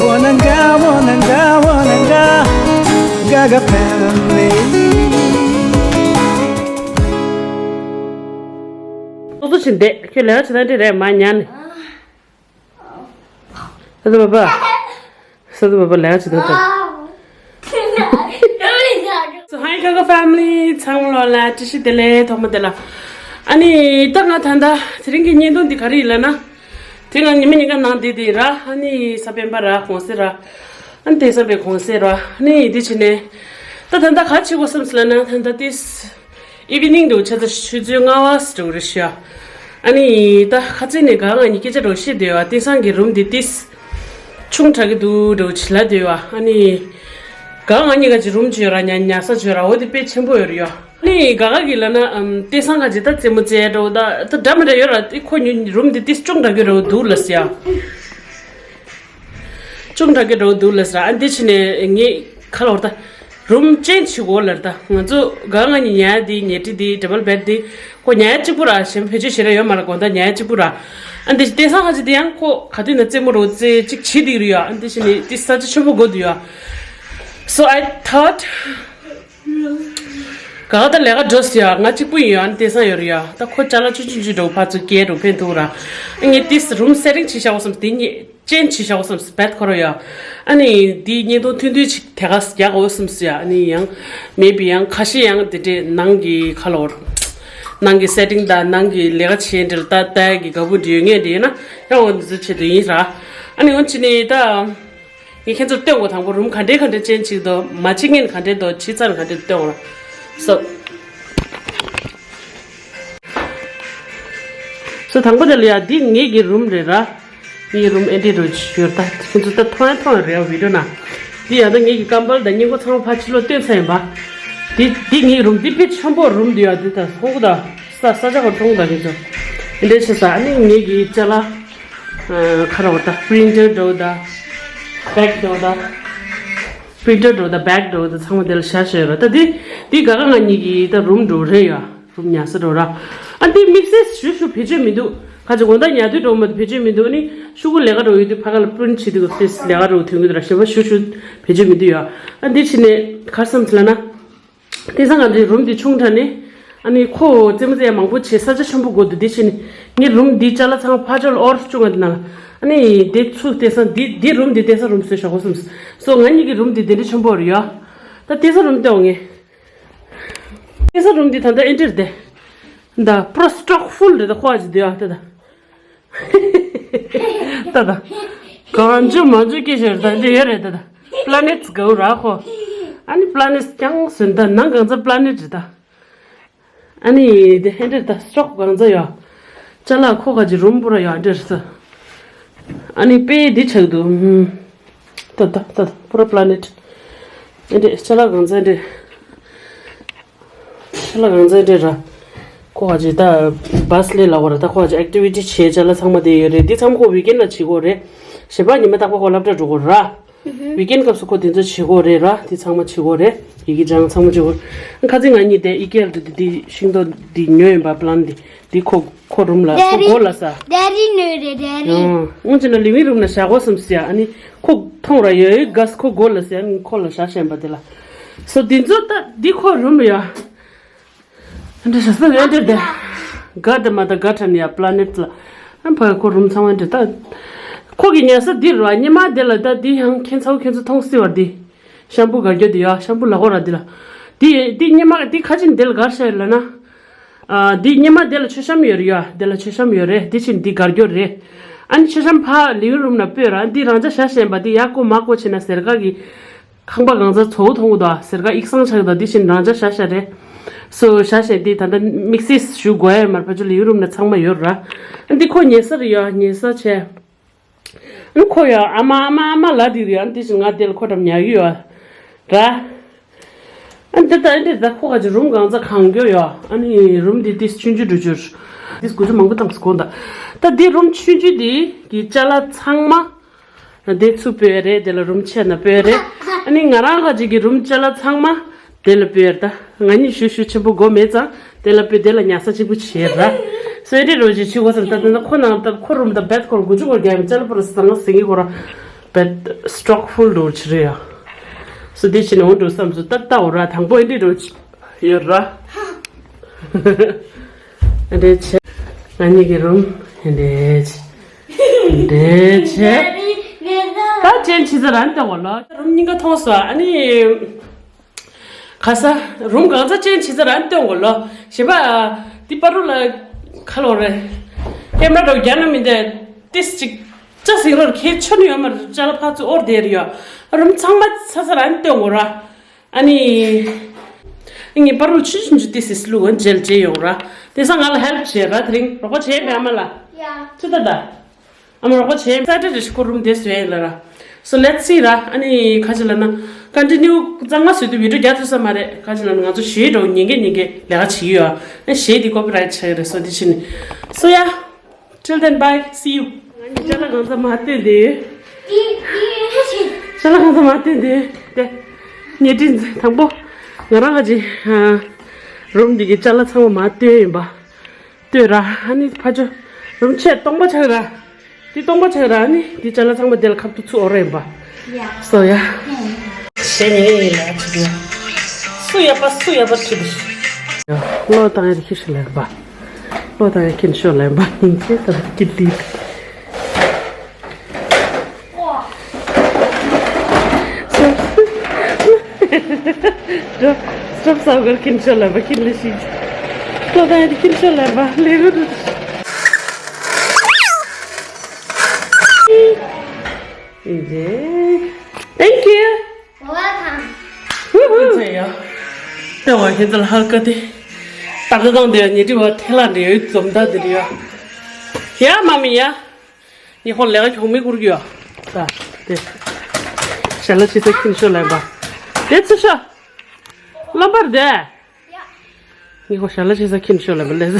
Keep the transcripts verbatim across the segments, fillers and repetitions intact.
Wananga, wananga, wananga, Gaga family. སོ་སོ་བྱིན་ཏེ་ཁྱོད་ལས་ཀ་བྱེད་ན་འདྲི་རེད་མ་ཉན། ས་དུ་བ་བ། ས་དུ་བ་བ་ལས་ཀ་བྱེད་ད་ད། So hi Gaga family ཚང་མ་ལོ་ལ་བཀྲ་ཤིས་བདེ་ལེགས། ཐོག་མ་དེ་ལ། ཨ་ནི་ད་ང་ད་ལྟ་དེ་རིང་གི་བརྙན་ཐུང་འདི་ག་རེ་ཡིན་ལབ་ན། དེ་ང་ཉི་མ་ཉིན་གང་ནང་བསྡད་དེ་ར། ཨ་ནི་ས་པན་པ་ར་གོང་སེ་ར། ཨ་ནི་དེང་སང་པའི་གོང་སེ་ར། ཨ་ནི་འདི་བྱས་ནས། ད་ད་ལྟ་ག་བྱེད་དགོས་བསམ་སི་ལབ་ན་ད་ལྟ་ཏིས། ཨི་ཝི་ནིང་འདུག་ཆ་ཚ་ཆུ་ཚོད་ལྔ་བ་སི་འགྲོ་རེ་ཤི་ཡ། ཨ་ནི་ད་ཁ་ཚིག་ནས་ག་ང་གཉིས་སྐད་ཆ་འགྲོ་ཤི་འདོད་བ་དེང་སང་གི་རུམ་འདི་ཏིས། ཆུང་དྲགས་ཀྱི་འདུག་འགྲོ་ཆི་ལ་འདོད་བ། ཨ་ནི་ག་ང་གཉིས་ཀ་ཅི་རུམ་ཅི་ཡོད་ར་ཉ་ཉ་ས་ཅི་ཡོད་ར་འོ་དེ་དཔེ་ཆེན་པོ་ཡོད་རེད་ཡ། ཨ་ནི་ག་ག་གི་ལབ་ན་ཨམ་དེང་སང་ག་ཅི་ད་རྩེད་མོ་རྩེ་འགྲོ་ད་ད་འདྲ་མི་འདྲ་ཡོད་ར་དེ་ཁོ་ཉུ་རུམ་འདི་ཏིས་ཆུང་དྲགས་ཀྱི་རེད་འདུག་ལ་སི་ཡ། ཅུང་དྲག་གི་འགྲོ་འདུག་ལ་ཟེར། ཨ་འདི་ཕྱི་ནས་ངས་ཁ་ལོར་ད་རུམ་ཅན་བྱེད་དགོས་ལར་ད་ང་ཚོ་ག་ང་གཉིས་ཉལ་འདི་ཉལ་ཁྲི་འདི་ཌ་བལ་བེད་འདི་ཁོ་ཉལ་གཅིག་པུ་ར་གཞན་བེད་སྤྱོད་བྱེད་ར་ཡོད་མ་ལ་དགོང་དག་ཉལ་གཅིག་པུ་ར། ཨ་འདི་དེང་སང་ཁ་ཅིག་འདི་ཡང་ཁོ་ག་དུས་ན་རྩེད་མོ་རོ་རྩེ་གཅིག་བྱེད་འདི་རུ་ཡོད། ཨ་འདི་ཕྱི་ནས་འདི་ས་ཆ་ཆེན་པོ་དགོས་འདུག་ཡོད། So I thought ག་ད་ལས་ཀ་འགྲོ་ཟེར་ཡ་ང་གཅིག་པུ་ཡིན་ཡ་ཨ་ནི་དེང་སང་ཡོད་རེད་ཡ། ད་ཁོ་ཅ་ལག་ཆུང་ཆུང་ཆུང་འགྲོ་ཕར་ཚུར་སྐྱེལ་འགྲོ་ཕན་ཐོགས་ར། ཨ་ངས་ཏིས་རུམ་སེ་ཊིང་བྱེད་བཞག་བསམ་དེ་ངས་ཅན་བྱེད་བཞག་བསམ་བེད་ཁོ་ར་ཡ། ཨ་ནི་འདི་བརྙན་ཐུང་ཐུང་ཐུང་ཅིག་དེ་ག་རྒྱག་འོ་བསམ་སོང་ཡ། ཨ་ནི་ཡང་མེད་པའི་ཡང་ཁ་ཤས་ཡང་དེ་འདྲས་ནང་གི་ཁ་ལོར་ནང་གི་སེ་ཊིང་དང་ནང་གི་ལས་ཀ་བྱེད་འདྲ་ལ་ད་ལྟ་གི་དགའ་པོ་འདྲ་ཡོད་ངེས་འདྲ་ཡིན་ན་ཡང་འོ་འདི་ཚོ་ཆེད་དུ་ཡིན་ར། ཨ་ནི་འོ་ཅི་ནི་ད། ངས་ཁྱེད་ཚོར་སྟོན་དགོས། དང་པོ་རུམ་ག་འདྲའི་ག་འདྲའི་ཅན་ཅིག་འདུག་མ་ཅི་ངན་ག་འདྲའི་འདུག་ཕྱི་ཚར་ག་འདྲའི་སྟོན་དགོས་ལ། སོ། སོ་དང་པོ་དེ་ལ་ཡ་འདི་ངེད་ཀྱི་རུམ་རེད་ར། ངའི་རུམ་ཨེ་འདྲའི་རུ་ཡོད་ད། ཁྱེད་ཚོ་ད་མཐོང་ཡ་མཐོང་ཡ་རེད་བི་ཌིའོ་ན། འདི་ཡ་ད་ངེད་ཀྱི་ཀམ་པལ་དང་སྙིང་པོ་ཚང་མ་ཕར་ཕྱི་ལོགས་སྟོན་ཚར་ཡིན་པ། འདི་འདི་ངའི་རུམ་འདི་དཔེ་ཆེན་པོ་རུམ་འདི་ཡ་འདི་ད་མཐོང་གི་ད། ས་ས་ཆ་ག་མཐོང་གི་ད་ཁྱེད་ཚོ། ཨེ་འདྲའི་ཆེ་ས་ཨ་ནི་ངེད་ཀྱི་ཅ་ལག་ཁ་ར་བ་ད་པི་རིན་ཊར་འདྲ་བོ་ད། བེག་འདྲ་བོ་ད། པི་རིན་ཊར་འདྲ་བོ་ད་བེག་འདྲ་བོ་ད་ཚང་མ་དེ་ལ་བཞག་བཞག་ཡོད་ར། ད་འདི་འདི་ག་ག་ང་གཉིས་ཀྱི་ད་རུམ་འདྲ་བོ་རེད་ཡ། རུམ་ཉལ་ས་འདྲ་བོ་ར། ཨ་འདི་དམིགས་བསལ་ཞུ་ཞུ་བེད་སྤྱོད་མི་འདུག་ཁ་ཅིག་དགོང་དག་ཉལ་དུས་འདྲ་བོ་མ་བེད་སྤྱོད་མི་འདུག་ཨ་ནི་ཤུ་གུ་ལས་ཀ་འདྲ་བོ་ཡོད་དུས་ཕ་ག་ལ་པི་རིན་ཊི་བྱེད་དུས་ཏེས་ལས་ཀ་འདྲ་བོ་ཐོན་གི་འདུག་ར། ཞེ་པོ་ཞུ་ཞུ་བེད་སྤྱོད་མི་འདུག་ཡ། ཨ་འདི་ཕྱི་ནས་ག་རེ་བསམ་ཚུལ་ལ་ན། དེང་སང་ང་ཚོའི་རུམ་འདི་ཆུང་དྲགས་ནས། ཨ་ནི་ཁོ་རྩེད་མོ་རྩེ་ཡ་མང་པོ་བྱེད་ས་ཆ་ཆེན་པོ་དགོས་འདུག་དེ་བྱས་ནས་ངའི་རུམ་འདི་ཅ་ལག་ཚང་མ་ཕར་ཕྱོགས་ལ་ཨོར་བཅུག་ང་འདི་ནང་། ཨ་ནི་དེ་ཚུ་དེང་སང་འདི་འདི་རུམ་འདི་དེང་སང་རུམ་བཟོས་བཞག་གོ་བསམ་སོང་། ང་གཉིས་ཀྱི་རུམ་འདི་དེ་འདྲ་ཆེན་པོ་རེད་ཡ། ད་དེང་སང་རུམ་སྟོན་ངས། དེང་སང་རུམ་འདི་ད་ལྟ་ཨེ་འདྲ་རེད་དེ། ད་པུ་ར་སི་ཊོག་ཕུལ་རེད་ད་ཁོ་ཨ་ཅི་འདི་ཡ་ད་ད། ད་ད། གང་བྱུང་མང་བྱུང་སྐད་ཆ་རེད་ད་འདི་ཡོད་རེད་ད་ད། པ་ལ་ནེ་ཊི་གའུ་ར་ཁོ། ཨ་ནི་པ་ལ་ནེ་ཊི་རྐྱང་སོན་ད་ནང་གང་ཚ་པ་ལ་ནེ་ཊི་རེད་ད། ཨ་ནི་དེ་ཧེ་འདྲེ་ད་སི་ཊོག་གང་ཚ་ཡོད། ཅ་ལག་ཁོ་ག་ཅི་རུམ་པུ་ར་ཡོད་འདྲེ་རེད་ད། ཨ་ནི་དཔེ་འདི་ཆགས་འདུག་ད་ད་ད་པུ་ར་པ་ལ་ནེ་ཊི། ཨེ་འདྲེ་ཅ་ལག་གང་ཚ་འདྲེ། ཤ་ལ་གང་ཚ་འདྲེ་ར། ཁོ་ཧ་ཅི་ད་བྷ་སི་ལས་ལ་གོ་ར་ད་ཁོ་ཧ་ཅི་ཨེག་ཊི་བི་ཊི་བྱེད་ཅ་ལག་ཚང་མ་དེ་ཡོད་རེད། འདི་ཚང་མ་ཁོ་ཝིག་ཨེན་ལ་བྱེད་གོ་རེད། ཞེ་པ་ཉི་མ་རྟག་པ་ཁོ་སློབ་གྲྭ་འགྲོ་གོ་ར། ཝིག་ཨེན་སྐབས་སུ་ཁོ་དེ་ཚོ་བྱེད་གོ་རེད་ར། འདི་ཚང་མ་བྱེད་གོ་རེད། ཡི་གེ་སྦྱང་ཚང་མ་བྱེད་གོ་རེད། ཁ་ཚིག་ང་གཉིས་དེ་ཨི་ཀེ་ཨེལ་དེ་འདི་ཤིང་ཏོག་འདི་ཉོས་ཡིན་པ་པ་ལན་འདི་འདི་ཁོ་ཁོ་རུམ་ལ་ཁོ་སྒོ་ལ་ས། ཌེ་ཌི་ཉོས་རེད་ཌེ་ཌི། ཨང་། སྔོན་ཆད་ན་ལི་ཝིང་རུམ་ན་བཞག་གོ་བསམ་སི་ཡ། ཨ་ནི་ཁོ་མཐོང་ར་ཡོད་ཡོད་ག་སི་ཁོ་སྒོ་ལ་ས་ཡ། ཨ་ནི་ཁོ་ལ་བཞག་ཤེས་པ་དེ་ལ། སོ་འདི་ཚོ་ད་འདི་ཁོ་རུམ་ཡ། འདྲ་ཞག་སོ་ཡོད་འདྲ་དེ། ག་དེ་མ་ད་ག་ཁྲ་ནི་ཡ་པ་ལ་ནེ་ཊི་ལ། ཨ་ཕ་ཁོ་རུམ་ཚང་མ་འདྲ་ད། ཁོ་གི་ཉལ་ས་འདི་རུ་ཉི་མ་དེ་ལ་ད་འདི་ཡང་ཁྱེད་ཚོ་ཁྱེད་ཚོ་མཐོང་སྲིད་བར་འདི། ཤམ་པུ་གར་རྒྱོ་འདི་ཡ་ཤམ་པུ་ལ་གོ་ར་འདི་ལ། འདི་འདི་ཉི་མ་འདི་ཁ་ཅིག་འདི་ལ་གར་ཤ་ཡོད་ལ་ན། ཨ་འདི་ཉི་མ་འདི་ལ་མཆོད་བཤམས་ཡོད་རེད་ཡ། འདི་ལ་མཆོད་བཤམས་ཡོད་རེད། འདི་ཕྱིན་འདི་གར་རྒྱོ་རེད། ཨ་ནི་མཆོད་བཤམས་ཕ་ལི་ཝིང་རུམ་ན་སྤོས་ར་འདི་རང་ཅག་ཤ་ཤེས་པ་འདི་ཡ་ཀོ་མ་ཀོ་ཕྱིན་ན་ཟེར་ག་གི། ཁང་པ་གང་ཚ་ཚོ་བོ་མཐོང་གི་འདུག་ཟེར་ག་ཡིག་ཚང་ཆགས་ཀྱི་འདུག་འདི་བཞིན་རང་ཅག་ཤ་ཤ་རེད། སོ་ཤ་ཤ་འདི་ད་ལྟ་དམིགས་བསལ་ཞུ་དགོས་ཡ་མར་ཕ་ཆུ་ལི་ཡུ་རུམ་ནས་ཚང་མ་ཡོད་ར། འདི་ཁོ་ཉལ་ས་རེད་ཡ། ཉལ་ས་བྱས། ཨ་ཁོ་ཡ་ཨ་མ་ཨ་མ་ཨ་མ་ལ་འདི་རེད་ཡ། འདི་བཞིན་ང་དེ་ལ་ཁོ་འགྲམ་ཉལ་གི་ཡོད་ར། ཨ་འདི་ད་འདི་ད་ཁོ་ག་ཅི་རུམ་གང་ཚ་གང་མགྱོགས་ཡོད། ཨ་ནི་རུམ་འདི་ཏིས་ཆུང་ཆུང་འགྲོ་རྒྱུར། ཏིས་དགུ་ཆུ་མང་པོ་བཏང་སོང་ད། ད་འདི་རུམ་ཆུང་ཆུང་འདི་གི་ཅ་ལག་ཚང་མ། དེ་ཚུར་སྤོས་རེད། དེ་ལ་རུམ་ཆེ་ན་སྤོས་རེད། ཨ་ནི་ང་རང་ག་ཅིག་གི་རུམ་ཅ་ལག་ཚང་མ་དེ་ལ་སྤོས་རེད། ད་ང་གཉིས་ཞུ་ཞུ་ཆེན་པོ་དགོས་མེད་ཙང་དེ་ལ་སྤོས་དེ་ལ་ཉལ་ས་གཅིག་པུ་བྱས་ར། སོ་ཨེ་འདྲ་རོ་ཅིག་བྱེད་དགོས་བསམ། ད་དེ་ན་ཁོ་ནང་ད་ཁོ་རུམ་ད་བེད་ཁོར་དགུ་བཅུ་སྐོར་རྒྱག་ཡ་མི་ཅ་ལག་པོ་ར་སང་སེང་གི་གོ་ར། བེད་སི་ཊོག་ཕུལ་འགྲོ་ཕྱིར་ཡ། སོ་དེ་ཕྱིན་ནས་འོང་འགྲོ་བསམ་སོང་། ད་ལྟ་འོ་ར་དང་པོ་འདི་འགྲོ་ཡོད་ར། འདྲེ་ཆེ། ང་གཉིས་ཀྱི་རུམ་འདྲེ་ཆེ། འདྲེ་ཆེ། ད་ཅན་ཆི་ཟ་རན་ཏེ་འོ་ལོ། རུམ་གཉིས་ཀ་མཐོང་སོང་། ཨ་ནི། ཁ་ས་རུམ་གང་ཚ་ཅན་ཆི་ཟ་རན་ཏེ་འོ་ལོ། ཞེས་པ། ཏི་པ་རུ་ལ་ཁ་ལོ་རེ། ཀེམ་ར་རོ་རྒྱ་ན་མི་འདེ། ཏིས་ཅིག་ཅ་སིང་རོར་ཁྱེད་ཆོ་ནི་ཡོད་མ་རེད། ཅ་ལ་ཕ་ཚུ་ཨོར་དེ་རེད་ཡོད། རུམ་ཚང་མ་ཚ་ས་རན་ཏེ་འོ་ར། ཨ་ནི། ངའི་པ་རུ་ཆུ་ཆུན་ཆུ་ཏི་སིས་ལུ་གན་ཇེལ་ཇེ་ཡོང་ར། དེ་སང་ང་ལ་ཧེལ་པ་བྱེད་ར། དེ་རིང་རོགས་པ་བྱེད་པའི་ཨ་མ་ལ། ཡ། ཅི་ད་ད། ཨ་མ་རོགས་པ་བྱེད། སེ་ཊར་ཌེ་ཞིག་ཁོ་རུམ་དེ་བཟོས་ཡིན་ལ་ར། So let's see ར། ཨ་ནི་ཁ་ཅིག་ལ་ན། ཀོན་ཊི་ནིའུ་གཙང་མ་བཟོས་དུས་བི་ཌིའོ་རྒྱག་ཐུབ་ས་མ་རེད། ཁ་ཅིག་ལ་ན་ང་ཚོ་གཞས་འགྲོ་ཉན་གི་ཉན་གི་ལས་ཀ་བྱེད་ཀྱི་ཡོད། ཨ་གཞས་དེ་ཀོ་པི་རའེ་ཊི་ཆགས་ཀྱི་རེད། སོ་དེ་ཕྱིན་ནས། So yeah. Till then, bye. See you. ང་གཉིས་ཅ་ལག་གང་ཚང་མ་སྟོན་དེ། ཅ་ལག་གང་ཚང་མ་སྟོན་དེ། དེ། ཉལ་ཁྲི་དང་པོ། ང་རང་ག་ཅི། རུམ་འདི་གི་ཅ་ལག་ཚང་མ་མ་སྟོན་ཡིན་པ། སྟོན་ར། ཨ་ནི་ཕ་ཆོ། རུམ་ཆེ་སྟོང་པ་ཆགས་ར། འདི་སྟོང་པ་ཆགས་ར། ཨ་ནི་འདི་ཅ་ལག་ཚང་མ་དེ་ལ་ཁབ་ཏུ་ཚུད་འོ་ར་ཡིན་པ། ཡ། སོ་ཡ། ཞེ་ཉེ་ཉེ་ཡིན་ལ་ཆུ་དུ། སུ་ཡ་པ་སུ་ཡ་པ་ཆུ་དུ། ལོ་དང་ཡ་ཁྱི་ཤི་ལ་ཡིན་པ། ལོ་དང་ཡ་ཁྱི་ཤོ་ལ་ཡིན་པ། ཉིན་ཚེ་དང་ཀི་ཏི། སོབ་སོབ་སོབ་གར་ཁྱི་ཤོ་ལ་ཡིན་པ་ཁྱི་ལ་ཤི། ལོ་དང་ཡ་ཁྱི་ཤོ་ལ་ཡིན་པ་ལས་རུ། Thank you. Welcome. ཧུ་ཧུ། ཡ། ལྟེ་བ་ཁྱེད་ཚོ་ལ་ཧར་ཀ་དེ། ཏག་ཏག་དེ་ཉེ་དྲི་བ་ཐེ་ལ་འདྲེ་ཡོད་འཛོམས་ད་དེ་རེད་ཡ། ཡ་མ་མི་ཡ། ཉི་ཧོ་ལས་ཀ་གྱོང་མི་བསྐུར་གྱི་ཡ། ད་དེ། ཞལ་ལག་ཕྱི་ས་ཁྱིམ་ཤོ་ལེན་པ། དེ་ཚུ་ཤོ། རློན་པར་དེ། ངས་ཁོ་ཞལ་ལག་ཕྱི་ས་ཁྱིམ་ཤོ་ལ་མི་ལས།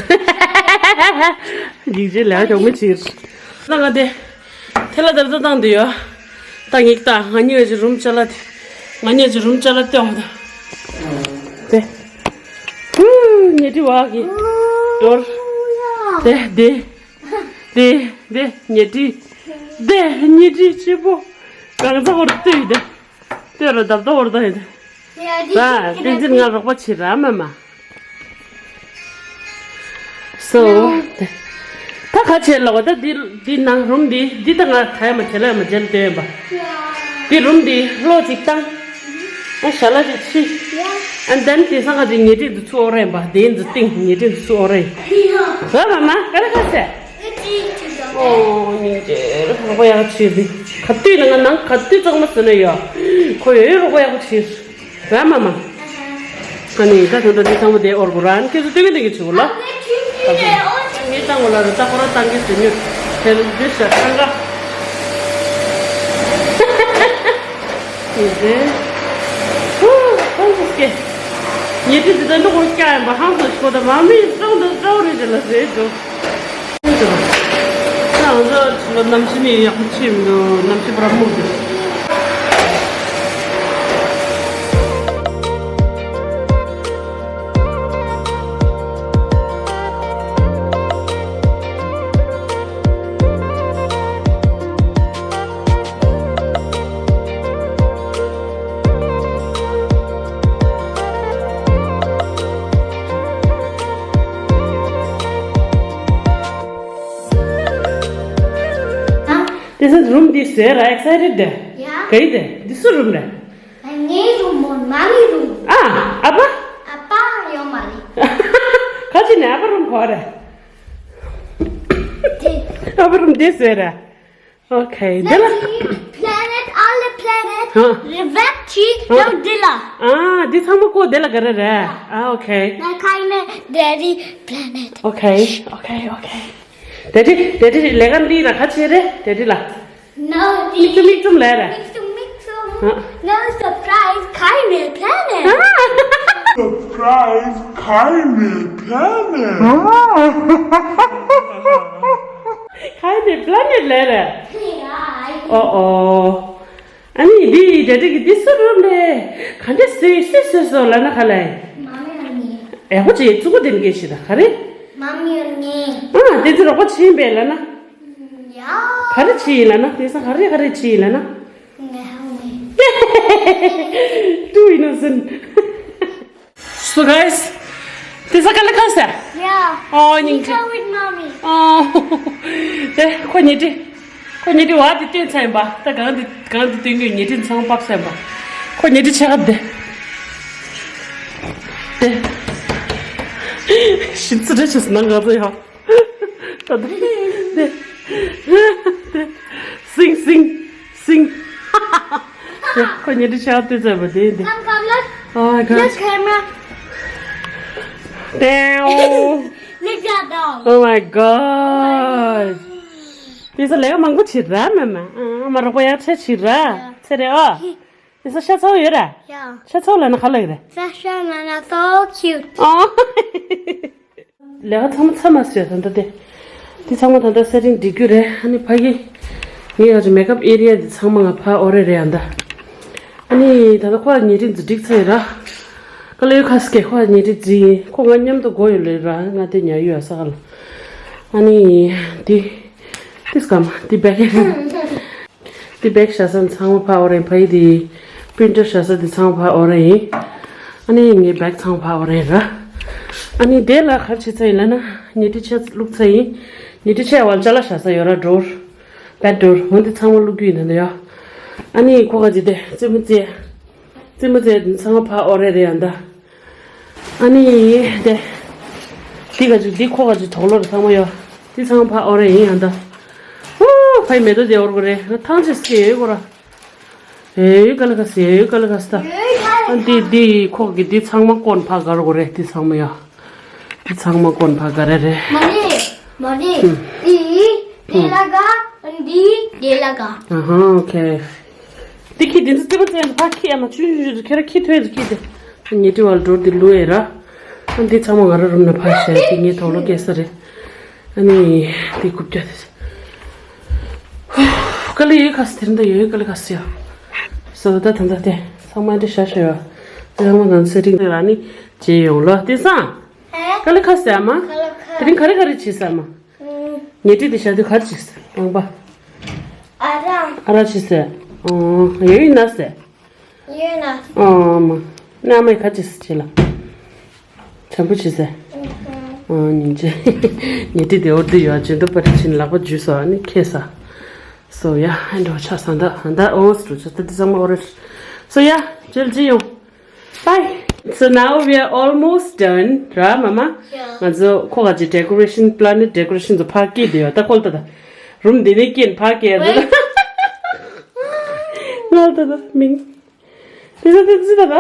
འགྱིག་ཆེ་ལས་ཀྱང་མི་བྱེད། ད་ང་དེ། ཐེ་ལ་དར་ད་བཏང་དུ་ཡོད། ད་ངིག་ད་ང་གཉིས་ཀྱི་རུམ་ཅ་ལག་དེ། ང་གཉིས་ཀྱི་རུམ་ཅ་ལག་སྟོན་འོང་ད། དེ། ཧུ། ཉལ་ཁྲི་བ་གི། འདོར། དེ་དེ། དེ་དེ་ཉལ་ཁྲི། དེ་ཉལ་ཁྲི་ཆེན་པོ། གང་ཚ་བོར་ལྟོས་ཡོད་དེ། ལྟོས་ར་བརྡབ་ད་བོར་ད་ཡོད་དེ། ད་བསྟན་འཛིན་ང་རོགས་པ་བྱེད་ར་མ་མ། སོ། ད་ག་བྱེད་ལོག་ད་འདི་འདི་ནང་རུམ་འདི་འདི་ད་ང་ག་ཡ་མ་བྱེད་ལ་ཡ་མ་བྱེད་ལ་སྟོན་པ། འདི་རུམ་འདི་ལོ་གཅིག་བཏང་། ཨ་ཞལ་ལག་ཅིག་ཕྱི། ཨ་འདན་དེ་སང་ག་ཅིག་ཉལ་ཁྲི་འདི་ཚུ་ཨོ་རེད་པ། དེ་འདི་སྟེང་ཉལ་ཁྲི་འདི་ཚུ་ཨོ་རེད། ར་མ་མ་ག་རེ་ག་ཟེ། ཨོ་སྙིང་རྗེ་རོགས་པ་ཡག་བྱེད་འདི། ག་དུས་ན་ང་ནང་ག་དུས་གཙང་མ་ཟེར་ན་ཡོད། ཁོ་ཡོད་རོགས་པ་ཡག་བྱེད། ར་མ་མ། ཨ་ནི་ད་དུང་ད་འདི་ཚང་མ་དེ་ཨོར་གོ་ར་ཨ་ནི་ཁྱེད་ཚོ་ལྟོས་གི་འདི་གི་ཆུ་བོ་ལ། ངས་བཏང་གོ་ལ་རུ་ད་ཁོ་ར་བཏང་གི་ཟེར་ཉོ། དེར་འདི་ཤ་ཐང་ག་ཨེ་ཟེ། ཧུ། ཧང་སུ་སྐེ། ཉེ་དུས་འདི་ད་འདི་ཁོ་སྐྱ་ཡིན་པ་ཧང་སུ་ཤོ་ད་མ་མི་སྲང་ད་སྲང་རེ་རེ་ལ་ཟེར་འགྲོ། ང་ཚོ་གནམ་གཤིས་ནི་ཡག་པོ་ཆེ་མི་འདུག་གནམ་གཤིས་པུ་ར་སྨུག་འདུག་དེ་ཚོ་རུམ་འདི་བཟོས་ར་ཨེག་སའི་ཊེཌ་དེ། ཡ། ག་ཡི་དེ་འདི་སུ་རུམ་རེད། ངའི་རུམ་མོ་མ་མི་རུམ། ཨ། ཨ་ཕ། ཨ་ཕ་ཡོད་མ་རེད། ཁ་ཅིག་ནས་ཨ་ཕ་རུམ་གོ་རེད། དེ། ཨ་ཕ་རུམ་འདི་བཟོས་ར། ཨོ་ཁེ། འདི་ལ། Planet, all the planet, ཧ། Reverb གྱིས། ཧ། ཡང་འདི་ལ། ཨ། འདི་ཚང་མ་ཀོ་འདི་ལ་ག་རེ་རེད། ཨ། ཨོ་ཁེ། My kind daddy planet. ཨོ་ཁེ། ཨོ་ཁེ། ཨོ་ཁེ། ཌེ་ཌི། ཌེ་ཌི་ལས་ཀ་འདི་ར་ཁ་ཆེ་རེད། ཌེ་ཌི་ལ། No, མིག་ཙུམ་མིག་ཙུམ་ལས་རེད། མིག་ཙུམ་མིག་ཙུམ། ཨ། No surprise, kind planet. Surprise, kind planet. Kind planet ལས་རེད། ཨོ་ཨོ། ཨ་ནི་འདི་ཌེ་ཌི་གི་འདི་སུ་རུམ་རེད། ག་འདྲ་སུས་སུས་བཟོས་སོང་ལབ་ན་ག་ལ་ཡིན། མ་མི་ཨ་ནི། ཨེ་ཧོ་ཅེ་ཙུ་གུ་དེ་ནི་སྐད་ཤེས་ད་ག་རེ། མ་མི་ཨ་ནི། ཨ་དེ་ཚོ་རོགས་པ་ཕྱིན་པས་ལབ་ན། ཡ། ག་རེ་ཕྱིན་ཡིན་ལབ་ན་དེ་ས་ག་རེ་ག་རེ་ཕྱིན་ཡིན་ལབ་ན། Too innocent. So guys, this is Kalika sir. Yeah. Oh, Nika with mommy. Oh, དེ་ཁོ་ཉལ་ཁྲི། ཁོ་ཉལ་ཁྲི་བ་དེ་སྟོན་ཚར་ཡིན་པ། ད་གང་དེ་གང་དེ་སྟོན་གྱི་ཉལ་ཁྲི་ཚང་པགས་ཚར་ཡིན་པ། ཁོ་ཉལ་ཁྲི་ཆེ་ཁ་བསྡད། དེ་ཤི་ཚུ་རེ་ཆེ་སྣང་ག་ཚོད་ཡ། ད་དེ་དེ་སིང་སིང་སིང་། དེ་ཁོ་ཉལ་ཁྲི་ཆེ་ཁ་བསྡད་ཚར་ཡིན་པ་དེ་དེ། Come, come, look. Oh my god. Look, camera. Damn. Look at that dog. Oh my god. དེ་ཚོ་ལས་ཀ་མང་པོ་བྱེད་ར་མེད་མ། ཨ་མ་རོགས་པ་ཡར་ཆ་བྱེད་ར། ཡ། ཚེ་རེད་ཨ། དེ་ཚོ་ཤ་ཚ་བོ་ཡོད་ར། ཡ། ཤ་ཚ་བོ་ལབ་ན་ག་ལབ་ཡོད་ར། ཤ་ཤ་ན་ན་so cute. ཨ། ལས་ཀ་ཚང་མ་ཚར་མ་སོང་ད་ལྟ་དེ། དེ་ཚང་མ་ད་ལྟ་སེ་ཊིང་སྒྲིག་རྒྱུ་རེད། ཨ་ནི་ཕ་གི། ངའི་ཡ་ཅིག་མེག་ཨབ་ཨེ་རི་ཡ་དེ་ཚང་མ་ང་ཕར་ཨོ་རེད་རེད་ཨ་ད། ཨ་ནི་ད་ལྟ་ཁོ་ལ་ཉལ་ཁྲི་འཛུལ་སྒྲིག་ཚར་ཡིན་ར། ཀ་ལེ་ཁ་སི་ཀེ་ཁོ་ལ་ཉལ་ཁྲི་འཛུལ་ཡིན། ཁོ་ང་མཉམ་དུ་སྒོ་ཡོད་ལེ་ར། ང་དེ་ཉལ་ཡོད་ས་ག་ལ། ཨ་ནི་དེ། དེ་སྐམ་དེ་བེག་དེ་བེག་བཞག་ས་ཚང་མ་ཕར་ཨོ་རེད། ཕ་ཡི་དེ་པི་རིན་ཊར་བཞག་ས་དེ་ཚང་མ་ཕར་ཨོ་རེད་ཡིན། ཨ་ནི་ངའི་བེག་ཚང་མ་ཕར་ཨོ་རེད་ར། ཨ་ནི་དེ་ལ་ག་རེ་བྱེད་ཚར་ཡིན་ལབ་ན་ཉལ་ཁྲི་ཆ་བླུགས་ཚར་ཡིན། ཉལ་ཁྲི་ཆ་བ་ལ་ཅ་ལག་བཞག་ས་ཡོད་ར། ཌོར། བེད་ཌོར། འོ་འདི་ཚང་མ་བླུགས་རྒྱུ་ཡིན་ད་ཡ། ཨ་ནི་ཁོ་ག་ཅི་དེ་རྩེད་མོ་རྩེ། རྩེད་མོ་རྩེ་འདི་ཚང་མ་ཕར་ཨོ་རེད་རེད་ཨ་ད། ཨ་ནི་དེ། འདི་ག་ཅི་འདི་ཁོ་ག་ཅི་དོག་ལོ་རེད་ཚང་མ་ཡ། འདི་ཚང་མ་ཕར་ཨོ་རེད་ཡིན་ཨ་ད། ཧུ། ཕའི་མེ་ཏོག་དེ་ཨོར་གོ་རེད། ང་ཐང་ཆད་སྐྱེ་ཡོད་གོ་ར། ཨེ་ཡོད་ག་ལ་ག་སེ་ཡོད་ག་ལ་ག་སྟ། ཨ་འདི་འདི་ཁོ་གི་འདི་ཚང་མ་ཀོན་ཕར་གར་གོ་རེད། འདི་ཚང་མ་ཡ། འདི་ཚང་མ་ཀོན་ཕར་ག་རེ་རེད། མ་ནི། མ་ནི། ཧུམ། འདི། འདི་ལ་ག་འདི། འདི་ལ་ག་ཨ་ཧ། ཨོ་ཁེ། འདི་ཁྱི་འདི་ཚོ་ཙེ་པ་ཙེ་ཕ་ཁྱི་ཨ་མ་ཆུ་ཆུ་ཆུ་ཁྱེད་ར་ཁྱི་ཐོས་ཟེར་ཁྱི་དེ། ཉེ་དྲི་བར་འགྲོ་འདི་ལུ་ཨེ་ར། ཨ་འདི་ཚང་མ་ང་ར་རུམ་ན་ཕར་བཞག་འདི་ངའི་དོག་ལོ་སྐྱེ་ས་རེད། ཨ་ནི་འདི་རྐུབ་བཀྱག་དེ། ཀ་ལི་ཡོད་ག་སི་དེ་རིང་ད་ཡོད་ཀ་ལི་ག་སི་ཡ། སོ་ད་ད་ད་དེ་ཚང་མ་འདི་བཞག་བཞག་ཡོད། དེ་ཚང་མ་ང་ཚོ་སེ་ཊིང་དེ་ར་ནི་བྱེད་ཡོང་ལོ་དེ་སང་། ཀ་ལི་ག་སི་ཨ་མ། དེ་རིང་ག་རེ་ག་རེ་བྱེད་ས་ཨ་མ། ཉལ་ཁྲི་དེ་བཞག་དུས་ག་རེ་བྱེད་ས་རང་པ། ཨ་ར། ཨ་ར་བྱེད་ས། ཨོ། ཡོད་ཡོད་ན་ས། ཡོད་ན། ཨོ་མ། ན་མའི་ག་བྱེད་ས་བྱེད་ལ། བྱམས་པོ་བྱེད་ས། ཨོ་ཉིན་བྱེད། ཉལ་ཁྲི་དེ་འོར་དུ་ཡོད་ཅན་དུ་པར་ཕྱིན་ལག་པ་འཇུས་སོ་ཨ་ནི་ཁེ་ས། སོ་ཡ་ཧན་འགྲོ་ཆ་ས་འདའ་འདའ་ཨོ་སི་འགྲོ་ཆ་ད་དི་ཚང་མ་ཨོ་རེད། སོ་ཡ་ཇེལ་ཇི་ཡོང་། Bye. So now we are almost done, right, Mama? Yeah. ང་ཚོ་ཁོ་ག་ཅི་decoration, planet decoration ཚོ་ཕར་སྐྱེལ་དེ་ཡོད། ད་ཁོལ་ད་ད། རུམ་འདི་ནས་སྐྱེལ་ཕར་སྐྱེལ་ད། ང་ད་ད་མིང་། དེ་ཚོ་དེ་ཚོ་ད་ད།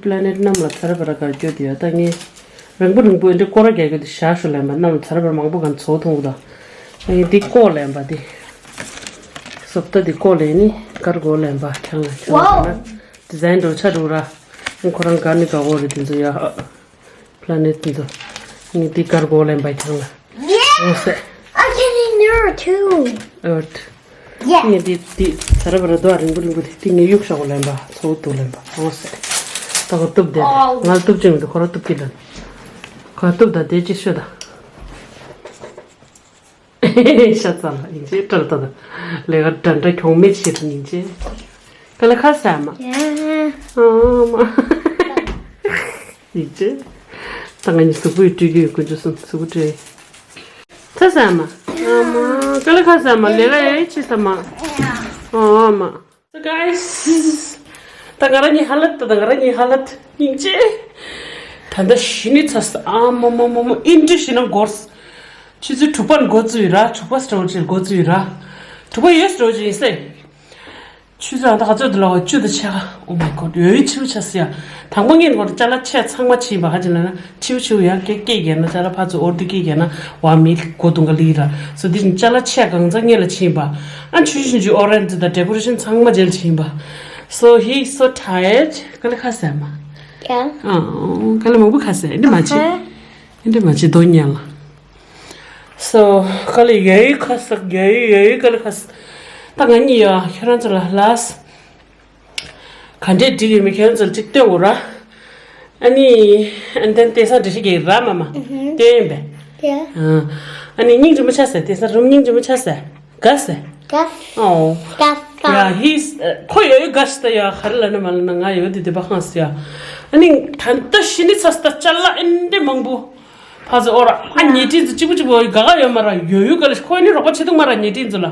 Planet གནམ་ལ་ཚ་ར་བ་ར་གར་སྐྱོད་དེ་ཡོད། ད་ངས་རིང་པོ་རིང་པོ་འདི་སྐོར་ར་རྒྱག་གི་འདི་ཞག་ཤུ་ལེན་པ། གནམ་ལ་ཚ་ར་བ་ར་མང་པོ་གང་ཚོ་ཐུང་གི་ད། ངས་འདི་ཀོ་ལེན་པ་འདི། སོབ་ཏ་འདི་ཀོ་ལེན་ནི་དཀར་གོ་ལེན་པ་ཁྱང་ལ་ཁྱང་ལ། Wow. ན་ཌི་ཛའིན་འགྲོ་ཆ་རུ་ར། ཁོ་རང་ག་ནི་ག་གོ་རེད་དེ་ཚོ་ཡ། Planet འདི་ཚོ། ངས་འདི་དཀར་གོ་ལེན་པ་ཁྱང་ལ། Yeah. ཨོ་སེ། I can in there too. Earth. Yeah. ངས་འདི་འདི་ཚ་ར་བ་ར་རྡོ་རིང་པོ་རིང་པོ་དེ་འདི་ངས་གཡུག་ཤོག་གོ་ལེན་པ་ཚོ་དུ་ལེན་པ་ཨོ་སེ། ད་ཁོ་གཏུབ་དེ། Wow. ང་གཏུབ་ཅིང་འདི་ཁོ་ར་གཏུབ་ཀྱི་ལན། ཁོ་གཏུབ་ད་དེ་ཅི་ཤོད་ད། ཤ་ཚ་ལ་ཡིན་ཅེ་སྤྲེལ་ཏོ་དང་། ལས་ཀ་འདྲ་འདྲ་གྱོང་མེད་བྱེད་དུ་ཡིན་ཅེ། ཀ་ལ་ཁ་ཟ་མ། ཡ། ཨ་མ། ཡིན་ཅེ། ད་ང་གཉིས་གཟུགས་པོ་ཡི་སྤྲོད་ཀྱི་ཡོད་ཀུན་སྤྱོད་སོང་གཟུགས་པོ་སྤྲོད། ཁ་ཟ་མ། ཨ་མ། ཀ་ལ་ཁ་ཟ་མ་ལས་ཀ་ཡ་ཡི་ཆི་ཟ་མ། ཨ་མ། So guys, ད་ང་རང་གཉིས་ཧ་ལད་ད་ད་ང་རང་གཉིས་ཧ་ལད་སྙིང་རྗེ། ད་ལྟ་ཞི་ནི་ཚ་ས་ཨ་མ་མ་མ་མ་ཨིན་ཏྲི་ཞི་ན་འགོར། ཆུ་ཚོད་དྲུག་པར་འགོ་བཙུགས་ཡོད་ར། དྲུག་པ་སྤྲོ་ཆེར་འགོ་བཙུགས་ཡོད་ར། དྲུག་པ་ཡོད་སྤྲོ་ཆེར་ཡིན་སེ། ཆུ་ཚོད་ཨ་ད་ག་ཚོད་དུ་ལ་བ་བཅུ་དང་ཕྱེད་ཀ Oh my god ཡོད་ཆིའུ་ཆ་སི་ཡ། དང་པོ་ངས་ནི་ཅ་ལག་ཆས་ཚང་མ་ཕྱིན་པ་ཧ་ཅི་ལ་ན། ཆིའུ་ཆིའུ་ཡང་སྐད་སྐད་རྒྱག་ན་ཅ་ལག་ཕར་ཚུར་ཨོར་དུ་སྐད་རྒྱག་ན་བ་མི་གོ་དུང་ག་ལི་ར། སོ་འདི་ཅ་ལག་ཆས་གང་ཚང་ངེད་ལ་ཕྱིན་པ། ཨ་ཆུ་ཆུ་ཆུ་ཨོ་རེན་ཇི་དང་ཌེ་ཀོ་རེ་ཤན་ཚང་མ་མཇལ་ཕྱིན་པ། So he is so tired. ག་ལེ་ཁ་ཟས་མ། ཡ། ཨ་ག་ལེ་མང་པོ་ཁ་ཟས་འདི་མ་བྱེད། འདི་མ་བྱེད་དོ་ཉལ་ལ། So ག་ལེ་ཡ་ཡི་ཁ་ཟས་ཡ་ཡི་ཡ་ཡི་ག་ལེ་ཁ་ཟས། ད་ང་གཉིས་ཡ་ཁྱེད་རང་ཚོ་ལ་ལ་ས། ག་འདྲས་འགྲིག་ཡོད་མེད་ཁྱེད་རང་ཚོར་གཅིག་སྟོན་དགོས་ར། ཨ་ནི། ཨ་ནི་དེང་སང་འགྲེལ་བཤད་རྒྱག་ར་མ་མ། ཨུ་ཧུ། སྟོན་ཡིན་པས། ཡ། ཨ་ནི་སྙིང་རྗེ་མོ་ཆགས་ཟེར་དེང་སང་རུམ་སྙིང་རྗེ་མོ་ཆགས་ཟེར། དགའ་ཟེར། Gas. Oh. Gas. Yeah, he's, uh, ཁོ་ཡོད་ཡོད་དགའ་ཤི་ད་ཡ། ཧ་རི་ལ་ནི་མ་ལ་ན་ང་ཡོད་དེ་དེ་པ་ཧང་སི་ཡ། ཨ་ནི་ད་ལྟ་ཤི་ནི་ཚ་སི་ད་ཅ་ལག་ཨིན་དེ་མང་པོ། ཕ་ཚོ་ཨོ་ར་ཨ་ཉེ་དྲིན་ཚོ་གཅིག་པུ་གཅིག་པུ་ག་ག་ཡོད་མ་ར་ཡོད་ཡོད་ག་ལ་ཤི། ཁོ་ནི་རོགས་པ་བྱེད་ཐུབ་མ་ར་ཉེ་དྲིན་ཚོ་ལ།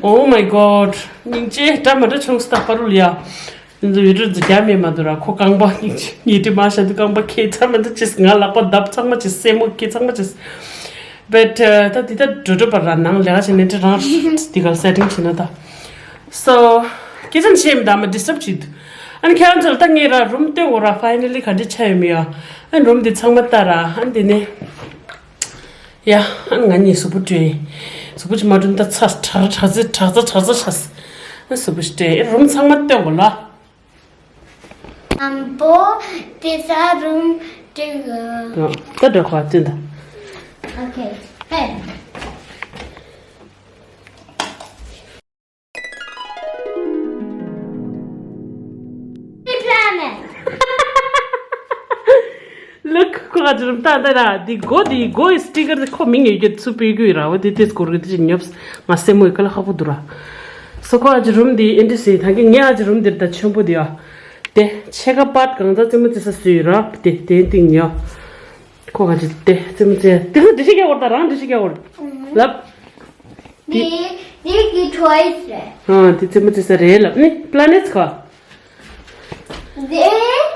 Oh my god. སྙིང་རྗེ་འདྲ་མ་འདྲ་བྱུང་སི་ད་ཕ་རུ་ལ་ཡ། ཨིན་ཚོ་ཡོད་དྲིན་ཚོ་རྒྱ་མེད་མ་འདུག་ར། ཁོ་རྐང་པ་སྙིང་རྗེ་ཉེ་དྲིན་མ་ཤ་དུ་རྐང་པ་ཁེ་ཚ་མ་འདྲ་ཅེས་ང་ལག་པ་བརྡབ་ཚང་མ་ཅེས་སེན་མོ་ཁེ་ཚང་མ་ཅེས། But uh, ད་འདི་ད་འགྲོ་འགྲོ་པ་ར་ནང་ལས་ཀ་བྱེད་ནས་འདྲ་རང་འདི་ག་སེ་ཊིང་བྱེད་ན་ད། So སྐད་ཆ་བཤད་མི་ད་མ་ཌི་སི་ཊརབ་བྱེད་དུ། ཨ་ནི་ཁྱེད་རང་ཚོ་ལ་ད་ངས་ར་རུམ་སྟོན་གོ་ར། ཕའི་ནལ་ལི་ག་འདྲ་ཆགས་ཡོད་མེད་ཡ། ཨ་ནི་རུམ་འདི་ཚང་མ་ལྟ་ར། ཨ་ནི་འདི་ནས་ཡ། ཨ་ནི་ང་གཉིས་གཟུགས་པོ་བཀྲུས། གཟུགས་པོ་ཅིག་མ་བཀྲུས་ད་ཚ་དྲག་དྲག་ཚེ་དྲག་ཚ་དྲག་ཚ་ཤ་སི། ཨ་གཟུགས་པོ་ཅིག་བཀྲུས། རུམ་ཚང་མ་སྟོན་གོ་ལ། དང་པོ་དེ་ས་རུམ་སྒྲིག་གི། ད་འགྲོ་ཁ་བཙུན་ད། Okay. Hey. Planet. Look, ཁོ་ག་ཅི་རུམ་ད་ད་ར་འདི་སྒོ་འདི་སྒོ་ཡི་སི་ཊི་ཀར་འདི་ཁོ་མིང་ཡོད་རྒྱུ་ཚུ་སྤེལ་རྒྱུ་ཡི་ར། འོ་འདི་ཏིས་སྐོར་གི་འདི་ཅི་ཉོབ་ང་སེ་མོ་ཡི་ཀ་ལ་ཁག་པོ་འདུག་ར། སོ་ཁོ་ག་ཅི་རུམ་འདི་ཨེ་འདྲི་སི་ད་གི་ངས་ཨ་ཅི་རུམ་འདིར་ད་ཆེན་པོ་འདི་ཡ། དེ་ཕྱེད་ཀ་པར་གང་ཚ་རྩེ་མོ་རྩེ་ས་སུ་ཡི་ར། དེ་དེ་སྟེང་ཉོ། ཁོ་ག་ཅི་དེ་རྩེ་མོ་རྩེ་དེ་ཚ་འདི་ཤི་རྒྱ་བོར་ད་རང་འདི་ཤི་རྒྱ་བོར་ལབ། འདི་འདི་གི་ཊོའི་སི་རེད། ཨ་འདི་རྩེ་མོ་རྩེ་ས་རེད་ལབ་ནི་པ་ལ་ནེཊ་ཁོ། འདི་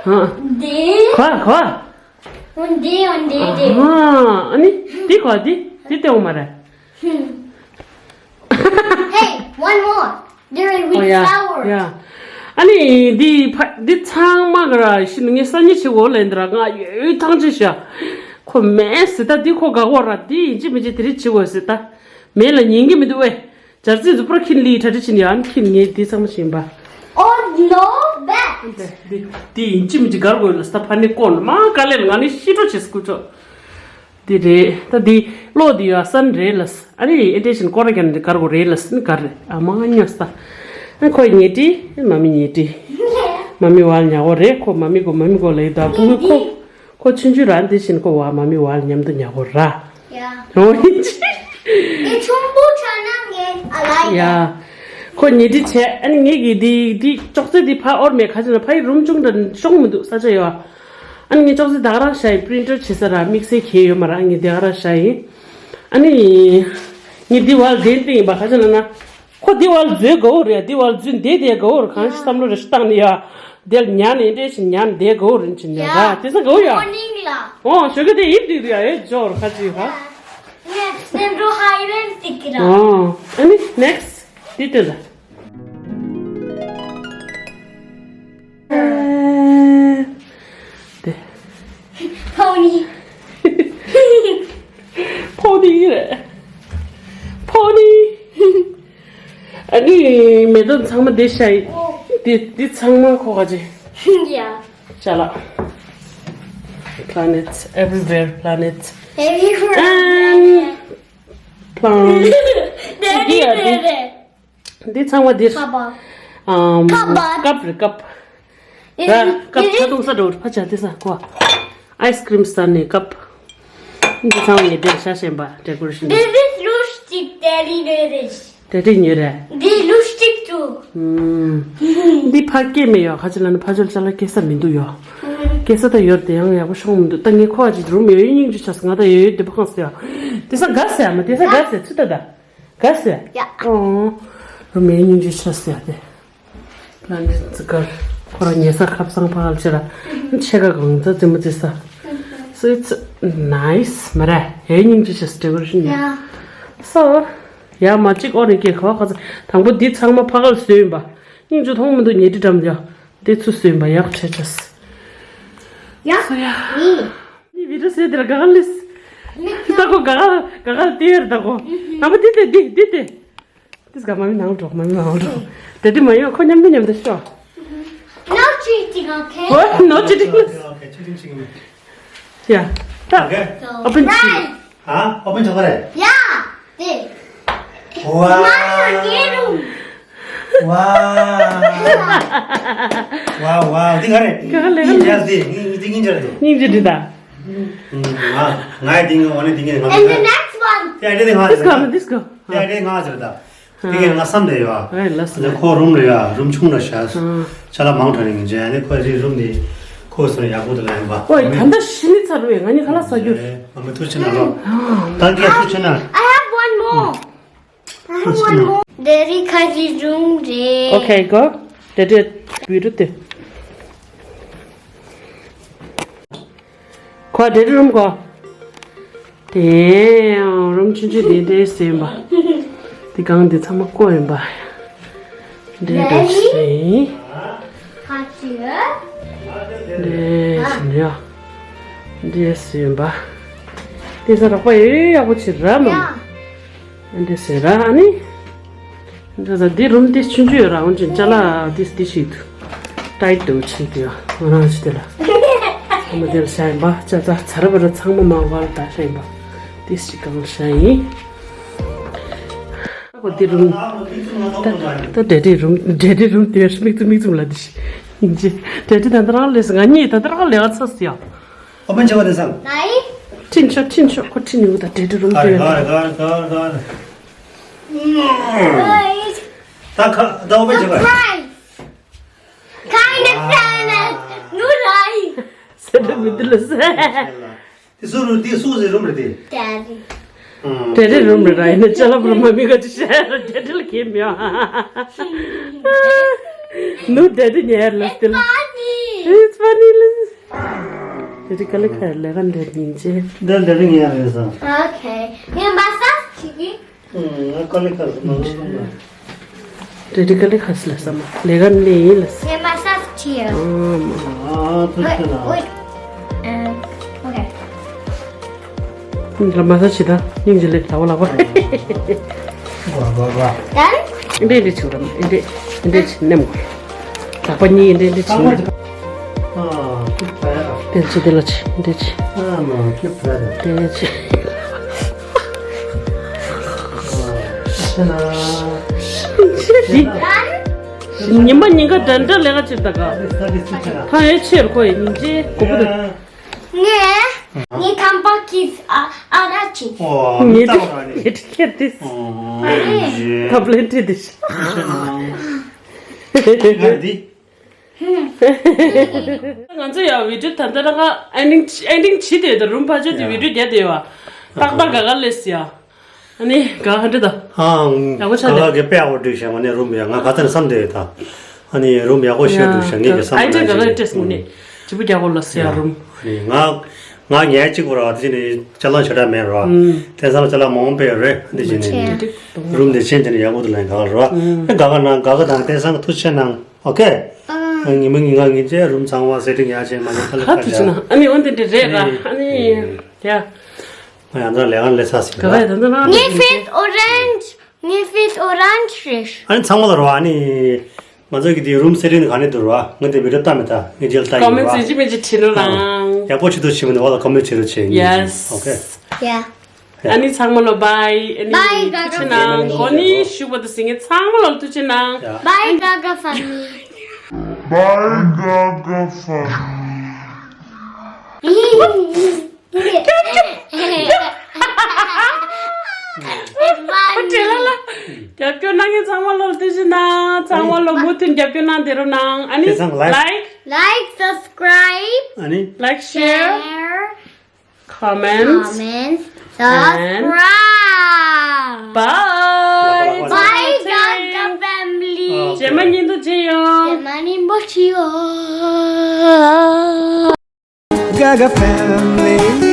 ཨ་འདི་ཁོ་ཁོ། འོ་འདི་འོ་འདི་འདི། ཨ་ནི་འདི་ཁོ་འདི་འདི་ལྟེ་འོ་མ་རེད། Hey, one more. There is with flower. ཡ། ཨ་ནི་འདི་ཕ་འདི་ཚང་མ་ག་ར་ཤི་ནི་ངས་ས་ཉི་ཆི་གོ་ལེན་འདི་ར་ང་ཡོད་ཐང་ཆི་ཤ། ཁོ་མེད་སི་ད་འདི་ཁོ་ག་གོ་ར་འདི་ཡིན་ཅི་མི་ཅི་དེ་རིགས་ཆི་གོ་སི་ད། མེད་ལ་ཉན་གི་མི་འདུག་ཨེ། ཇར་ཙི་ཛུ་པར་ཁིན་ལི་ཁྲ་ཁྲི་ཕྱིན་ཡང་ཁིན་ངས་འདི་ཚང་མ་ཤེས་པ། Oh no, bad. འདི་འདི་ཡིན་ཅི་མི་ཅི་གར་དགོས་ལ་ས་ཕ་ནི་ཀོན་མ་ཀ་ལེ་ང་ནི་ཤི་འགྲོ་བྱེད་སྐུ་ཆོ། འདི་རེད་ད་འདི་གློག་འདི་ཡོད་སན་རེད་ལ་ས། ཨ་ནི་ཨེ་ཏེ་ཤིན་ཀོ་ར་ཀན་འདི་གར་དགོས་རེད་ལ་ས་ནི་གར་རེད་ཨ་མ་ཉོ་ས། ཨ་ཁོ་ཉེ་ཏི་མ་མི་ཉེ་ཏི་མ་མི་བལ་ཉ་གོ་རེད། ཁོ་མ་མི་གོ་མ་མི་གོ་ལ་ཡི་ད་བུ་ཁོ། ཁོ་ཆུང་ཆུང་རང་དེ་བཞིན་ཁོ་བ་མ་མི་བ་ལ་མཉམ་དུ་ཉ་གོ་ར། ཡ། འོ་ཡིན་ཅི། དེ་ཆུང་པོ་ཆགས་ན་ངས་ཨ་ལ་ཡ། ཡ། ཁོ་ཉེ་དྲི་བྱས་ཨ་ནི་ངེད་ཀྱི་དེ་དེ་ཅོག་ཙེ་དེ་ཕ་ཨོར་མེད་ཁ་ཅིག་ན་ཕ་ཡི་རུམ་ཆུང་དྲ་ཤོང་མི་འདུག་ས་ཆ་ཡོད། ཨ་ནི་ངས་ཅོག་ཙེ་ད་ག་རང་བཞག་ཡི་པི་རིན་ཊར་བྱེད་ས་ར་དམིགས་བསལ་གྱི་ཡོད་མ་ར་ངས་དེ་ག་རང་བཞག་ཡིན། ཨ་ནི། ངས་དེ་བ་ལ་དེ་སྟེང་ཡིན་པ་ཁ་ཅིག་ན་ན། ཁོ་འདི་བར་འཛུལ་དགའ་བོ་རེད། འདི་བར་འཛུལ་འདི་དེ་དགའ་བོ་རེད། གང་ཞིག་བསམ་བློ་རེ་ཞིག་བཏང་ནས་ཡ། དེ་ལ་ཉན་ནས་འདྲེ་ཞིག་ཉན་འདི་དགའ་བོ་རེད་ཅི་ཉན་ར་དེ་ས་དགའ་བོ་ཡ། Morning ལ། ཨོ་ཞོགས་ཀ་དེ་ཡིབ་དུས་དུ་ཡ་ཡོད་འཇོག་ར་ཁ་ཅིག་ཧ། Next, then do hide and seek it out. ཨོ་ཨ་ནི་ནེག་སི་ཊི་འདི་དེ་ལ། དེ། Pony. Pony རེད། Pony. ཨ་ནི་མེ་ཏོག་ཚང་མ་འདི་ཤ་ཡི། འདི་འདི་ཚང་མ་ཁོ་ག་ཅི། Yeah. ཅ་ལག Planets everywhere, planets. Everywhere. And plants. འདི་ཡ་འདི། འདི་ཚང་མ་འདིར། ཁ་པར། ཨམ། ཁ་པར། ཀབ་རེད་ཀབ། ར་ཀབ་ཆ་འཐུང་ས་འགྲོ་ཕ་ཆ་དེ་ས་ཀོ། ཨའི་སི་ཀི་རིམ་ཟ་ནས་ཀབ། འདི་ཚང་མ་ངས་འདིར་ཤ་ཞེན་པ་ཌེ་ཀོ་རེ་ཤན། This is ལུས་གཅིག་ཏེ་རི་ནེ་རེ། ཏེ་རི་ཉོས་རེད། འདི་ལུས་གཅིག་ཏུ། ཨུམ། འདི་ཕ་སྐད་མེད་ཡོད་ཁ་ཅིག་ལ་ནི་ཕ་ཆོལ་ཅ་ལག་སྐྱེ་ས་མི་འདུག་ཡོད། སྐྱེ་ས་ད་ཡོད་དེ་ཡང་ཡག་པོ་ཤོང་མི་འདུག་ད་ངས་ཁོ་ཨ་ཅིག་རུམ་ཡོད་སྙིང་རྗེ་ཆགས་སོང་ང་ད་ཡོད་ཡོད་དེ་པ་གང་སེ་ཡོད། དེ་ས་དགའ་སེ་ཨ་མ་དེ་ས་དགའ་སེ་ཚུད་ད་ད། དགའ་སེ། ཡ། ཨོ། རུ་མའི་སྙིང་རྗེ་ཆེ་སེ་ཡ་དེ། ལ་ནི་ཙི་གར། ཁོ་ར་ཉལ་ས་ཁབ་སང་ཕ་གར་ཆེ་ར། ཕྱེད་ཀ་གང་ཙ་ཙི་མོ་ཙི་ས། So it's nice མ་ར། ཡའི་སྙིང་རྗེ་ཆེ་སེ་ཌེ་ཀོ་རེ་ཤན་ཡ། ཡ། So ཡ་མ་གཅིག་ཨོ་རེ་ཀེ་ཁ་བ་ཁ་ཚ། དང་པོ་འདི་ཚང་མ་ཕ་གར་བཟོས་ཡིན་པ། སྙིང་རྗེ་མཐོང་མི་འདུག་ཉལ་ཁྲི་འགྲམ་ཡ། འདི་ཚུ་བཟོས་ཡིན་པ་ཡག་ཆེ་ཆེ་སེ། ཡ། So ཡ། ནི། ནི་བི་ཌི་ཡོ་ཟེར་དེ་ལ་ག་ག་ལིས། ད་གོ་ག་ག་ག་ག་ལྟེ་ཡར་ད་གོ། ཨ་མ་དེ་དེ་དེ་དེ་དེ། དེ་ག་མ་མི་ནང་འགྲོ་མ་མི་ནང་འགྲོ། དེ་དེ་མ་ཡོང་ཁོ་མཉམ་དུ་མཉམ་དུ་ཤོག No cheating, okay? What? No cheating, please. Okay, cheating, cheating. Yeah. So, open cheating. Right. ཧ། ཨོ་པན་ཆོག་ག་རེད། ཡ། དེ། ཝའོ། མ་ཡ་ཀེ་རུ། ཝའོ། ཝའོ་ཝའོ། འདི་ག་རེད། ག་རེ་རེད། ཡ་འདི་འདི་སྙིང་རྗེ་རེད་འདུག་སྙིང་རྗེ་འདི་ད། ང་ང་ཡི་འདི་ངའི་འོ་ནི་འདི་ངའི་ང་། And the next one. ཡ་འདི་ང་། This go, this go. ཡ་འདི་ང་ཟེར་ད། དེ་གའི་ང་བསམ་བསྡད་ཡོད་ཨ། ཨེ་ལགས་སོ། ཁོ་རུམ་རེད་ཡ། རུམ་ཆུང་ར་ཤ། ཨ། ཅ་ལག་མང་དྲགས་ནས་ངས་བྱས་ནས་ཁོ་རི་རུམ་དེ་ཁོ་སོང་ཡག་པོ་དེ་ལ་ཡིན་པ། ཨོ་ད་ལྟ་ཤི་ནི་ཚར་བས། ང་གཉིས་ཁ་ལག་ཟ་རྒྱུ། ཨེ་མ་མི་ཐུགས་ཆེ་གནང་རོགས། ད་གའི་ཐུགས་ཆེ་གནང་། I have one more. I have one more. Daddy ཁ་ཅིག་རུམ་རེད། Okay, go. Daddy བུ་རུ་དེ། ཁོ་འདྲེ་རུམ་ཁོ། དེ་རུམ་ཆུང་ཆུང་དེ་འདྲེ་ཟིན་པ། དེ་གང་དེ་ཚང་མ་བཀོད་ཡིན་པ། འདྲེ་འདྲེ་ཟིན། འདྲེ་ཟིན་ཡ། འདྲེ་ཟིན་པ། དེ་ས་རག་པ་ཡོད་ཡག་པོ་ཆེ་ར་མ། འདི་ཟེར་ར་ཨ་ནི། འདི་ཟ་འདི་རུམ་འདི་ཆུང་ཆུང་ཡོད་ར། འོན་ཀྱང་ཅ་ལག་འདི་འདི་ཞིག་ཏུ་ཏའི་ཏོ་ཆེ་དེ་ང་རང་ཞིག་དེ་ལ། ཨ་མ་དེ་ལ་ཤ་ཡིན་པ་ཅ་ཚ་ཚ་ར་བ་ར་ཚང་མ་མ་བ་ལ་ད་ཤ་ཡིན་པ། འདི་ཞིག་གང་ཤ་ཡིན། ཨ་ཁོ་འདི་རུམ། ད་ད་འདྲེ་འདྲེ་རུམ་འདྲེ་འདྲེ་རུམ་དེ་མིག་བཙུམ་མིག་བཙུམ་ལ་འདི་ཞིག་ཡིན་ཅེ། འདྲེ་འདྲེ་ད་ད་རང་ལས་ང་གཉིས་ད་ད་རང་ལས་ཨ་ཚ་སི་ཡ། ཨོ་པན་བྱེད་པ་དེ་སང་། ནའི། ཁྲིན་ཤོ་ཁྲིན་ཤོ་ཁོ་ཁྲིན་ཡོད་ད་འདྲེ་འདྲེ་རུམ་ག་རེ་དེ་ག་རེ་ག་རེ་ག་རེ་ག་རེ། Guys, ད་ཁ་ད་ཨོ་པན་བྱེད་པ། Surprise! Kind of fun. ནུ་རའི། ཟེར་འདྲ་མི་འདུག་ལ་ཟེར། དེ་སུ་རུ་དེ་སུ་ཟེར་རུམ་རེད་དེ། Daddy. འདྲེ་འདྲེ་རུམ་རེད་ར། ཡིན་ན་ཅ་ལག་པུར་མ་མི་ག་ཅི་བཤད་ར་འདྲེ་འདྲེ་ལ་གེ་མི་ཡོང་། ནུ་འདྲེ་འདྲེ་ཉལ་ལ་སྟེ་ལ། Funny. It's funny ལ། འདྲེ་འདྲེ་ག་ལེ་ཁ་ལེ་ག་འདྲེ་ཉིན་ཅེ། འདྲེ་འདྲེ་ཉལ་རེད་ས། Okay. ངས་མ་སཱཇ་བྱེད་ཀྱི། ཨུམ། ང་ཀ་ལེ་ཁ་སི་མ་ལོ་སོང་ན། འདྲེ་འདྲེ་ཀ་ལེ་ཁ་སི་ལ་ས་མ་ལེ་ག་ནི་ཡིན་ལ་ས། ངས་མ་སཱཇ་བྱེད་ཡ། ཨ་མ། ཨ་ཐུགས་ཆེ་ན། Wait, wait. Um, okay. ལ་མ་ས་ཆི་ད་སྙིང་རྗེ་ལེ་ལ་བ་ལ་བ། བ་བ་བ། Done? འདྲེ་འདྲེ་ཆུ་རམ་འདྲེ་འདྲེ་ཆི་ནེམ་གོ། ལག་པ་གཉིས་འདྲེ་འདྲེ་ཆི་ནེམ། ཨ་ཁྱི་ཕ་ཡ། དེ་ཆི་དེ་ལ་ཆི་འདྲེ་ཆི། ཨ་མ་ཁྱི་ཕ་ཡ། དེ་ཆི། ཨ་ཆི་ན། ཆི་དེ། ཉི་མ་ཉིན་ག་འདྲ་འདྲ་ལས་ཀ་བྱེད་ད་ག་ད་ཡོད་ཕྱིར་ཁོ་ཡི་སྙིང་རྗེ་གོ་བུ་དུ། ངས་ངས་ཐམ་པ་གིས་ཨ་ཨ་ར་ཅི། ཨོ་ངས་ངས་ཁྱེར་ཏེ། ཐབ་ལེན་ཏེ་དེ། ང་ཚོ་ཡང་བི་ཌིའོ་ད་ལྟ་རང་ཨེན་ཌིང་ཨེན་ཌིང་བྱེད་དེ་ད་རུམ་ཕ་ཆོས་དེ་བི་ཌིའོ་རྒྱབ་དེ་བ། ཏག་ཏག་ག་ག་ལས་ཡ། ཨ་ནི་ག་ག་འདྲི་ད། ཨང་། ཡག་པོ་ཆགས་ག་ག་གི་དཔེ་ཡག་པོ་བསྒྲིགས་ཤག་ང་ནི་རུམ་ཡ་ང་ག་ཚར་བསམ་བསྡད་ཡོད་ད། ཨ་ནི་རུམ་ཡག་པོ་ཞེ་བསྒྲིགས་ཤག་ངས་ཀྱི་བསམ་ཨའི་ཅན་ག་ག་ཡི་ཏྲེས་མུ་ནི་ཅི་པུ་རྒྱག་གོ་ལ་སི་ཡ་རུམ། ཨ་ནི་ང་ང་ངས་གཅིག་པུ་ར་དེ་ནི་ཅ་ལག་ཞེ་དྲག་མེད་ར། དེང་སང་ཅ་ལག་མང་པོ་ཡོད་རེད་འདི་བྱས་ནས་རུམ་དེ་ཆེན་དེ་ནི་ཡག་པོ་འདུག་ལན་ག་ག་ར། ཨ་ག་ག་ནང་ག་ག་དང་དེང་སང་ཐུགས་ཆེ་གནང་། ཨོ་ཁེ། ཨ་ཉི་མ་ཉིན་གང་ཉིན་བྱས་རུམ་ཚང་བ་སེ་ཊིང་ཡག་བྱས་མ་ཉིན་ཁ་ལ་ཁ་ཐུགས་ཆེ་གནང་། ཨ་ནི་འོན་ཏེ་འདྲི་རེད་ག་ཨ་ནི་ཡ། ང་ཡང་ད་ལས་ཀ་ལས་ས་ཟིན་ག་ལ་ཡ་ད་ད་ན་ངའི་ཕེ་སི་ཨོ་རེན་ཇི། ངའི་ཕེ་སི་ཨོ་རེན་ཇི་རེད། ཨ་ནི་ཚང་མ་ལ་རོ། ཨ་ནི་ང་ཚོ་གི་དེ་རུམ་སེ་ཊིང་ག་ནས་འདུག་རོ། ང་དེ་བི་ཌིའོ་ལྟ་མེད་ད་ངས་རྗེས་ལ་ལྟ་ཡིན་རོ། ཀོ་མེན་ཊི་ཡིན་གཅིག་མིན་གཅིག་བྲིས་རོགས་གནང་། ཡག་པོ་བྱེད་དུ་ཕྱིན་མིན་འོག་ལ་ཀོ་མེན་ཊི་བྱེད་རོགས་བྱེད། ཡེ་སི། ཨོ་ཁེ། ཡ། ཨ་ནི་ཚང་མ་ལོ་བྷའི། ཨ་ནི་ཐུགས་རྗེ་གནང་། གོ་ནི་ཞུགས་པ་དུ་ཟིན་ངེས་ཚང་མ་ལོ་ཐུགས་རྗེ་གནང་། བྷའི་ག་ག་ཕེ་མི་ལི། བྷའི་ག་ག་ཕེ་མི་ལི། ཨ་ཁྲེ་ལ་ལ། རྒྱབ་སྐྱོར་གནང་མཁན་ཚང་མ་ལོ་ཐུགས་རྗེ་གནང་། ཚང་མ་ལོ་མུ་མཐུད་རྒྱབ་སྐྱོར་གནང་བསྡད་རོགས་གནང་། ཨ་ནི་དེང་སང་ལའིཀ་ལའིཀ། Like, subscribe. ཨ་ནི་ལའིཀ་ཤེར། Share. Comment. Comment. And subscribe. Bye. Bye, Gaga family. རྗེས་མ་ཉིན་དུ་མཇལ་ཡོང་། རྗེས་མ་ཉིན་པོ་ཅི་ཡོང་། Gaga family.